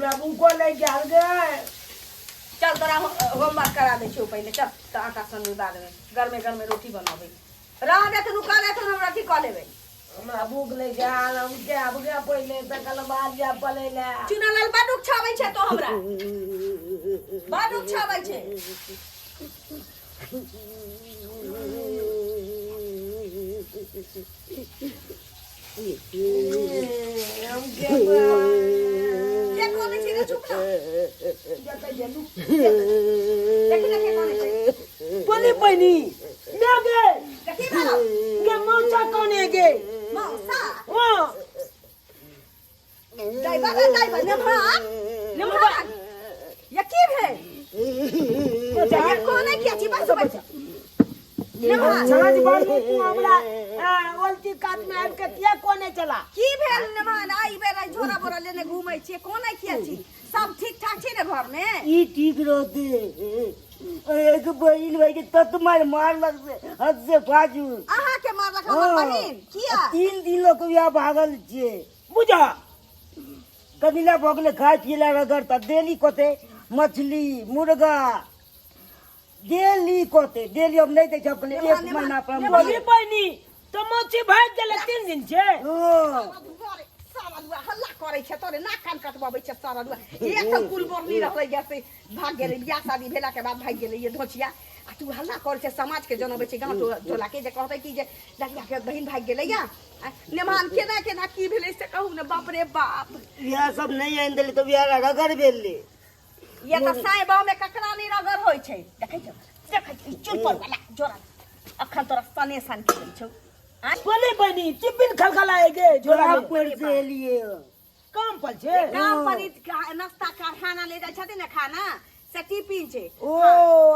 हमरा भूखो लागि गेल गे। चल तोरा होमवर्क करा दै छियौ पहिले, चल तऽ आटा सनबै, बादमे गरमे गरमे रोटी बनबै। रह दे तू, रुका दे तू, हम अथी कऽ लेबै। हमरा भूख लागि गेल, हम जायब गे पहिले, तकर बाद जायब पलै लए। चुनालाल, बड उकछाबै छै तो हमरा, बड उकछाबै छै। हम जेबै। के कोने छै रे? चुप ना। जतऽ गेलू। देखी ना के कोने छै। बोली बहिनी, मैं गे। देखी भेलौ? गे मौसा कोने गे? मौसा? हाँ। दैबा रे दैबा, नेमहान नेमहान, ये की भेल? ये कोने किया छी? बस बस नेमहान। साँझ बाजू, तू हमरा ओलती कात में आबि के किया कोने चला? की भेल नेमहान? आई बेर आई झोरा बोरा लेने घूमै छियै, कोने किया छी? सब ठीक ठाक छै ने घर में? ई ठीक रहते, एक बहिन भाई के तत मार मारलक से हद से फाजू। अहाँ के मारलक हमर बहिन? किया? 3 दिन लोग बियाह भागल छियै। बुझा। कनिला भऽ गेलै, खाय पियै लए रगड़ तऽ डेली कते मछली मुर्गा डेली कते डेली। हम नहि दै छियै अपने एक महीना पर हम। बोली बहिनी, तऽ मौसी भागि गेलै 3 दिन छै। हँ। सारा दुआ हल्ला करै छै, तोरे नाक कान कटबाबै छै सारा दुआ। एक तऽ कुल बोरनी रहलै गैस से भाग गेलै, बियाह शादी भेला के बाद भागि गेलै ये धोचिया। आ तू हल्ला करै छै, समाज के जनबै छै, गाँव टोला के, जे कहतै कि जे लड़िया के बहिन भागि गेलै। या नेमान, केना केना की भेलै से कहू ने। बाप रे बाप। इएह सब नहि आनि देली तऽ उएह रगड़ भेलै। ये तऽ साँय बाव में ककरा नहि रगड़ होइ छै। देखै छौ, देखै छौ, ई चुल पर वाला जोड़ा अखन तोरा सने सन के दै छौ। आँय? बोली बहिनी, टिफिन खलखलाए गे झोला काम में। पर से एलियै। काम पर छै? काम पर ई नाश्ता कारखाना ले जाइ छथिन ने खाना से टिफिन छै। ओ,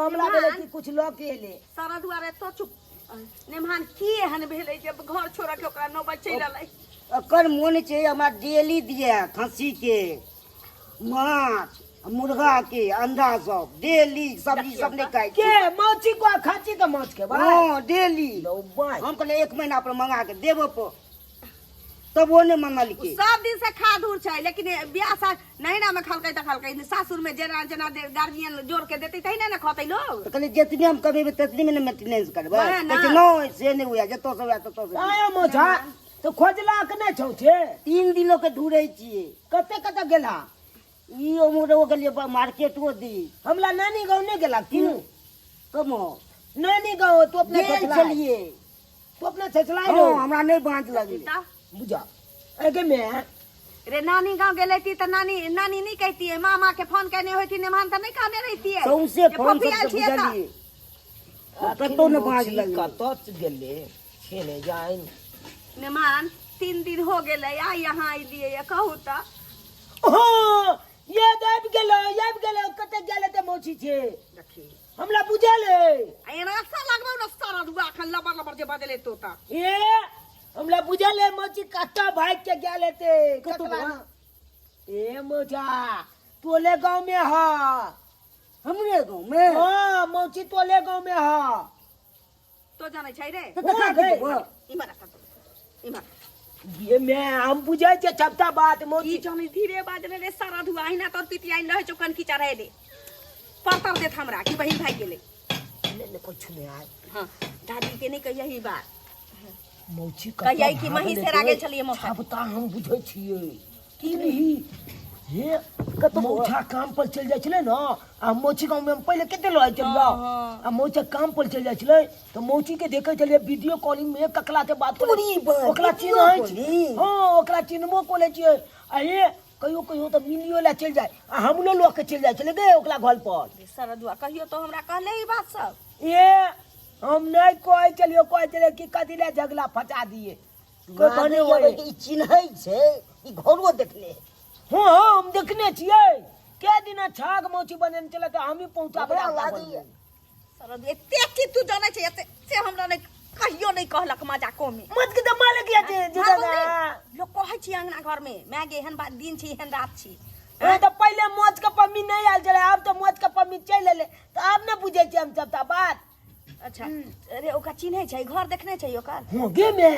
हमरा भेलै कि कुछ लऽ के एले। सारा दुआरे तो चुप। नेमान, की एहन भेलै जे घर छोड़ के ओकरा नौबत चलि एलै? एकर मोन छै हमरा डेली दिए खस्सी के माछ, मुर्गा के अंडा सब डेली, सब्जी सब नहि खाइ। के मौसी को खाची के माछ के भाई? हँ, डेली। लो भाई। हम कहलियै एक महीना पर मंगा के देबो पर, तब ओ नहि मंगलकै। सब दिन से खा धूर छै, लेकिन बियाह सा नैहरा में खलकै तऽ खलकै, सासुर में जेना जेना गार्जियन जोड़ के देतै तहिना ने खतै लोग। तऽ कहलियै जितने हम कमेबै ततने में ने मेंटेनेंस करबै। वएह ने। कहै छै नहि, से नहि हुए, जतऽ से हुए ततऽ से। आयो मौसा, तऽ खोजला के नहि छौ छे? 3 दिन लोग के ढूंढै छियै। कते कते गेला? ई उम्हरो गेलियै, मार्केटो दी। हमला नानी गाँव नहि गेला की? कमो? नानी गाँव तू अपने गेल छछला छलियै। तू अपने छछला। हँ, हमरा नहि बाँच लगलै। तऽ बुझा एगे में। रे, नानी गाँव गेलै ती तऽ नानी नानी नहीं कहती, मामा के फोन केने होती नेमान तऽ नहीं कहने रहती। सौंसे जे फोन फफी सबसे आयल छियै तऽ। बुझलियै, कतौ नहि बाँच लगलै। कतऽ गेले छे ने जाइन। नेमान, 3 दिन हो गेलै, आ यहाँ अलियै ये, कहू तऽ। हाँ, याद आबि गेलो, आबि गेलो। कते गेले ते मौसी छे? देखी। हमरा बुझल है। आ एना सा लगबौ ने सारा दुआ, अखन लबर लबर जे बजले तोता। ए, हमरा बुझल है मौसी कतऽ भागि के गेल हेतै। कतऽ ककरा बा? ना? ए मौसा, टोले गाँव में हा। हमरे गाँव में? हाँ, मौसी टोले गाँव में हा। तो जानै छै रे? तऽ देखा के देबो। इमहर आ, इमहर। ये मैं हम बुझै छियै सबटा बात की मौसी। जानै, धीरे बाजले रे सारा धुआ, अहिना तोर पितियाइन रहै छौ, कनकी चढ़ै दे परतर देत हमरा कि बहिन भागि गेलै। नहि नहि, कुछ नहि आय। हाँ, दादी के नहीं कहिए ई बात। मौसी कतऽ कहियै कि भागल महींस हेरा हेतै? गेल छलियै मौसा। सबटा हम बुझै छियै। की नहीं हे, कतौ मौसा काम पर चलि जाइ छलै ने, आ मौसी गाँवमे हम पहिले कते लड़ाइ चलियै। आ मौसा काम पर चलि जाइ छलै तऽ मौसी के देखै छलियै वीडियो कॉलिंग में ककरा से बात करै। तोरी बा, ओकरा वीडियो चिन्है छी। कॉलिंग? हँ, ओकरा चिन्हबो कऽ लै छियै। आ हे, कहियो कहियो तऽ मिलियो लए चलि जाइ आ हमरो लऽ के चलि जाइ छलै गे ओकरा घर पर। सारा दुआ कहियो तो हमरा कहले ई बात सब? ए, हम नहि कहै छलियै, कहै छलियै कि कथी लए झगड़ा फँसा दिए कोइ कहने लागैए होय। कि ई चिन्है छै, ई घरो देखने हेतै। हँ हँ, हम देखने छियै। कै दिना छाग मौसी बनेने छलै तऽ हमही पहुँचाबै हमरा अपना लागैए। घरमे। सारा दुआ एते चीज तू जानै छै, एते से हमरा नहीं कहियो नहीं कहलक मजाको में। मत के तऽ मालिक या जे जे हाँ, दादा। लोग कहै छी अंगना घर में माय गे, एहन बात दिन छी, एहन रात छी। ओ तऽ पहिले मौज के पम्मी नहि आयल छलै, आब तऽ मौज के पम्मी चलि एलै तऽ आब ने बुझै छियै हम सबटा बात। अच्छा अरे, ओकरा चिन्है छै? घर देखने छै ओकर? हँ गे मे,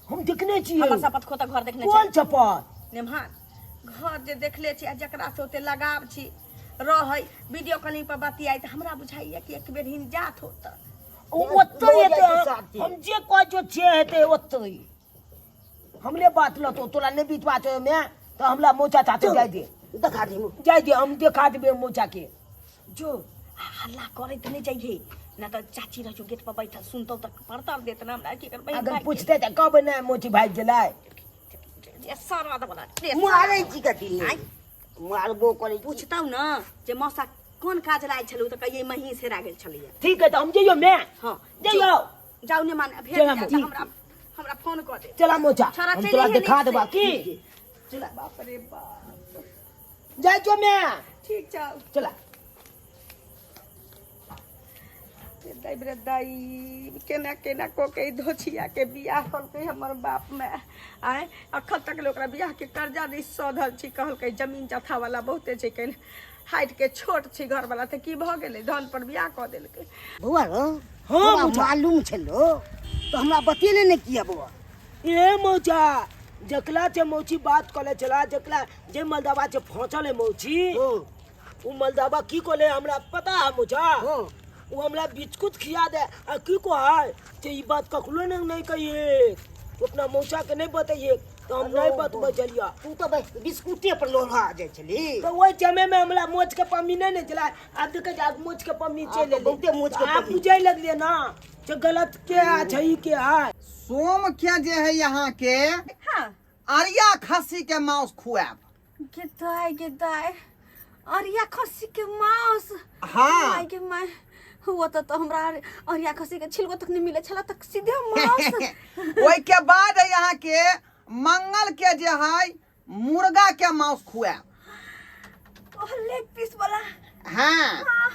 हम देखने छियै। हमर शपथ खो तऽ घर देखने छै? कोन छपत? नेमहान, घर जे देखले छी आ जकरा से ओते लगाव छी रहै वीडियो कॉलिंग पर बतियाइ तऽ हमरा बुझाइया कि एक बेर हिन जात होत। ओतै लऽ हेतै। जाइ छै साथे। हम जे कहै छियौ से हेतै ओतै। हमरे बात लतो तोरा नहि विश्वास है में तो हमरा मोचा चाचे जाय दे। देखा दे। जाय दे, हम देखा देबे मोचा के। जो आ हल्ला करैत नहि जइहे ना तऽ चाची रहै छौ गेट पर बैठल, सुनतौ तऽ परतर देत ना हमरा की करबै। अगर पूछते तऽ कहबै नहि मोची भागि गेलै। सरद वाला मारै छी कथी ले? मारबो करै छी। पूछतौ न जे मौसा कोन काज लायल छलू तऽ कहियै महींस हेरा गेल छलैया। ठीक है, तऽ हम जइयो मैं। हाँ। जइयो। जाउ ने मान भेट चला जायत मोची। तऽ हमरा हमरा फोन कऽ दे। चला मोचा, छोरा हम चलि तोरा अइहे देखा नीक देबा से। की। चला बाप रे बाप। जाइ छौ मैं। ठीक छौ। चला। रे दाइ रे दाइ, केना केना कऽ के ई धोछिया के बियाह कलकै हमर बाप में। आय अखन तक ले ओकरा बियाह के कर्जा नहि सधल छी। कहलकै जमीन जथा वाला बहुते छै, कनि हाइट के छोट छै घर वाला, तऽ की भऽ गेलै, धन पर बियाह कऽ देलकै। बौआ रौ। हाँ, तोरा मौचा। मालूम छलो तऽ हमरा बतेले ने किया बौआ? ए मौचा, जकला से मौची बात कले चला, जकला जे मलदाबा से फंसल है मौची, उ मलदाबा की कोले हमरा पता है मौचा। उ हमरा बिस्कुट खिया दे आ की कहै जे ई बात ककरो नहीं नहीं कहिए, तू अपना मौसा के नहीं बताइए, तो हम नहीं बतबै छलियै। तू तऽ बिस्कुटे पर लोढ़ा जाइ छली। तो वही समय में हमरा मोच के पम्मी नहीं ने चला, आब देखे आब मोच के पम्मी आब चलि तऽ एलै। बहुते मोच के आब पम्मी। बुझै लगलियै ना जे गलत के आ छै के आ। सोम के जे है यहाँ के हाँ। अरिया खस्सी के मांस खुआब। गे दाय गे दाय, अरिया खस्सी के मांस? हाँ। माय के my, वो तो हमरा अरिया खस्सी के छिलको तक नहीं मिले छला तक सीधे मांस। ओहि के बाद यहाँ के मंगल के जे है मुर्गा के मांस खुआब। ओ लेग पीस वाला? हाँ। हाँ।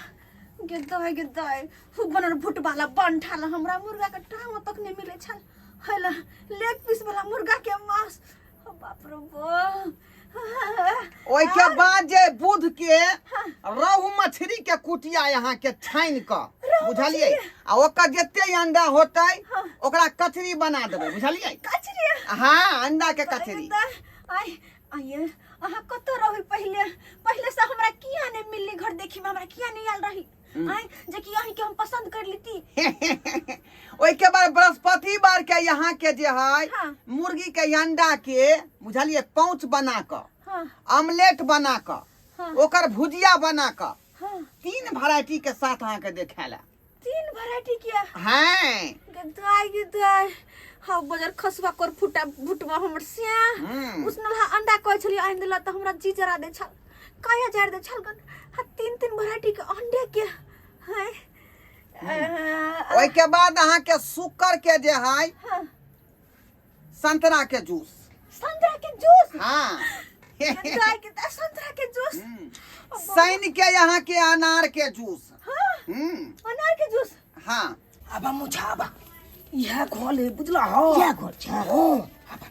गे दाय गे दाय, हु बनर भुट वाला बन ठाला हमरा मुर्गा के टांग तक नहीं मिले छल, हैला लेग पीस वाला मुर्गा के मांस, ओ बाप रे बाप। ओहि के बाद जे बुध के रोहु मछली के कुटिया यहाँ के छानि कऽ, बुझलियै, आ ओकर जते अंडा होतै ओकरा कचरी बना देबै, बुझलियै? कचरी? हाँ, अंडा के कचरी। आय आइए, अहाँ कतऽ रही पहिले? पहिले से हमरा किया नहीं मिलली घर देखी में, हमरा किया नहीं आयल रही आय जे कि अहीं के हम पसंद कर लेती? ओहि के बाद बृहस्पति बार के यहाँ के जे है हाँ। मुर्गी के अंडा के, बुझलियै, पौच बना कऽ, हाँ। ऑमलेट बना कऽ, हाँ। ओकर भुजिया बना कऽ, हाँ। 3 वैरायटी के साथ अहाँ के देखाला। 3 वैरायटी किया? हाँ। गदाय गदाय, हाँ बजर खसुआ कर फुटा भुटवा हमर सिया। उसनल हा अंडा कहै छली आनि देला तऽ हमरा जी जरा दे छल, काया जार दे छल गन। हाँ, 3 वैरायटी के अंडे के है। ओहि के बाद अहाँ के शुक्र के जे है हाँ। संतरा के जूस। संतरा के जूस? हाँ। गदाय के दाय, संतरा के जूस। शनि के यहाँ के अनार के जूस। हाँ। अनार के जूस। हाँ। आबा मुझा आबा, इएह घर है बुझला? हाँ। इएह घर छै। हाँ, आबा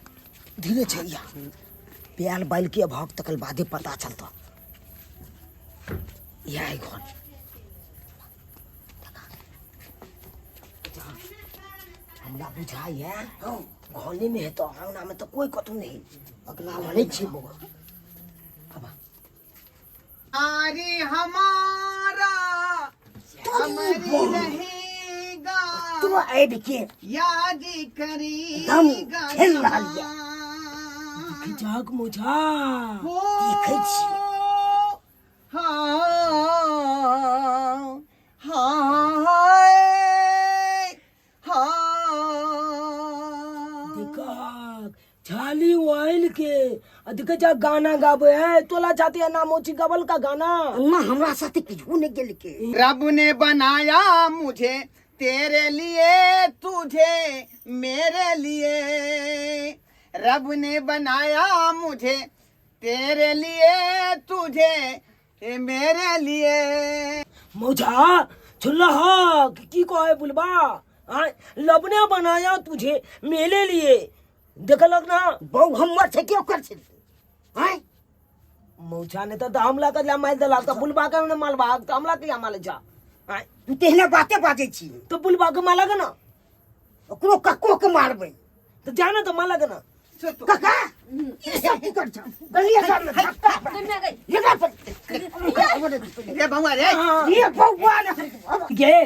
धीरे छै, इएह प्याल बाल के भाग तकल बादे पता चलता। इएह है घर। हमरा बुझाइ है घरने में है तो आंगना में तो कोई कतौ नहीं। अगला लड़ै छी बौआ। आबा। आरी हमारा हमारी रहेगा तू आबि के याद करेगा दम खेल रहल ये। जाग मुझा। हो। देखै छी। हाँ, हाँ, हाँ। देखा छाली ऑयल के आ देखे जा गाना गावे है तोला चाहती है ना मोची गबल का गाना। ना हमरा साथे किछु नहीं गेल के। रब ने बनाया मुझे तेरे लिए, तुझे मेरे लिए। रब ने बनाया मुझे तेरे लिए, तुझे मेरे लिए। मौजा छुल्ला हा की कहे बुलबा? हाँ, लब ने बनाया तुझे मेरे लिए, देखलक ना? बौ हमर छै कि ओकर छै? आँय? मौजा ने तो हमला कर मार देला तो बुलबा के ने मालबा तो हमला के माले जा। आँय? तू तेहने बाते बाजै छी। तो बुलबा के माला के ना? ओकरो कक्को के मारबै। तो जाना तो माला के ना। सुतू। काका ई सब की कर छ गलिया सामने धक्का मैं गई एकरा पर रे बउआ रे ये बउआ ने गे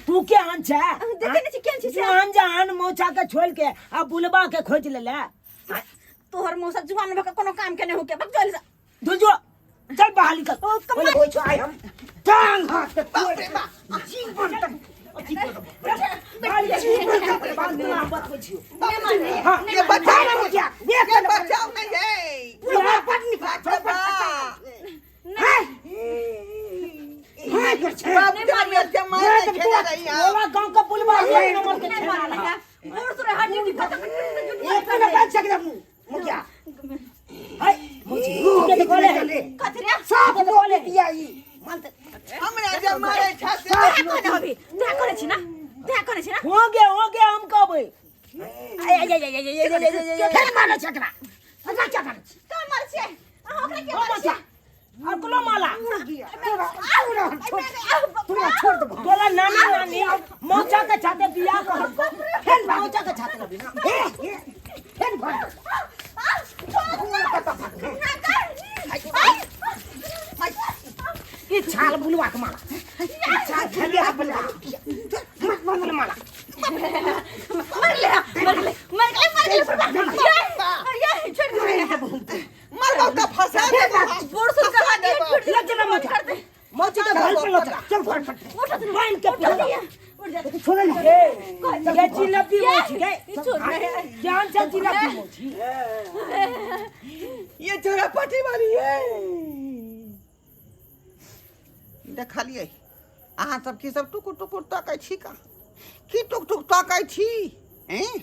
तू के आन छे देखे नहीं छी केहन छी तू से आन जा आन मौचा के छोड़ के आ बुलबा के खोज ले ले तोहर मौसा जुआन भके कोनो काम के नहीं होके बक चल जा धुल जो चल बाहर निकल ओ कमाल होय छ आइ हम टांग हाथ के बाप रे बाप जीवन तक बाहर निकल। जीवन तक बात में हम बात छियो हाँ, ये बचाओ ना मुखिया ये बचाओ नहीं ये पूरा बड निकला बाप रे बाप हैं हां कर छ बाप रे बाप के मारे खेले रही है बोला गांव का बुलबा एक नंबर के नहीं छेना मारला रहा। गोड़ तोरे हड्डी उड्डी खत्म एक ना बच सकदा मुखिया हाय मौसी के तो बोले कथी रे साफ बोले दिया ई हमरा जे मारे छै से तोरा कहने हबी तोरा कहने छी ना तोरा कहने छी ना हो गया हो गया हम कहबै आय आय आय आय आय आय आय फेर मारे छ एकरा एकरा क्या करे छी का मार छियै अहाँ ओकरा के हो मार मौसा छियै अकलो माला तोरा तोरा छोड़ तोरा छोड़ देबो तोला नानी नानी मौचा के छाते बियाह कर फेर मौचा के छाते रबी ना हे हे फेर भाग ई छाल बुलवा के मारा ई छाल खेलिया बुलवा मत बंदल मारा मर ले मर ले मर ले मर ले ये छोड़ दे मरबो के फंसा देबो बोर सुन कर हड्डी छोड़ दे लग जा मौचा कर दे मौची के घर पर लग जा चल घर पर उठ दे बांध के उठ पिला दे उठ जा छोड़ ना ए ये जिलेबी मौची के छोड़ दे जान से जिलेबी मौची ये छोरा पटी वाली है देखलियै अहाँ सब की सब टुकुर टुकुर तकै छी का की टुक टुक तकै छी हैं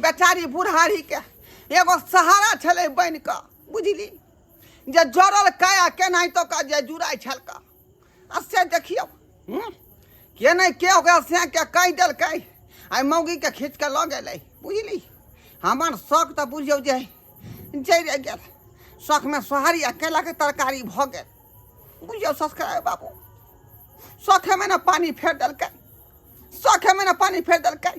बेचारी बुढ़ारी के एगो सहारा छलै बनि कऽ बुझली जे जरल काया केनाहितो कऽ जे जुड़ाइ छल कऽ आ से देखियौ हूँ के नहि के ओकरा सैँके कहि देलकै आइ मौगीके खींच कऽ लऽ गेलै बुझली हमर शौक तऽ बुझियौ जे जरि गेल शौकमे सोहारी आ केलाके तरकारी भऽ गेल बुझियौ सब्सक्राइब बाबू शौखेमे ने पानि फेर देलकै शौखेमे ने पानि फेर देलकै।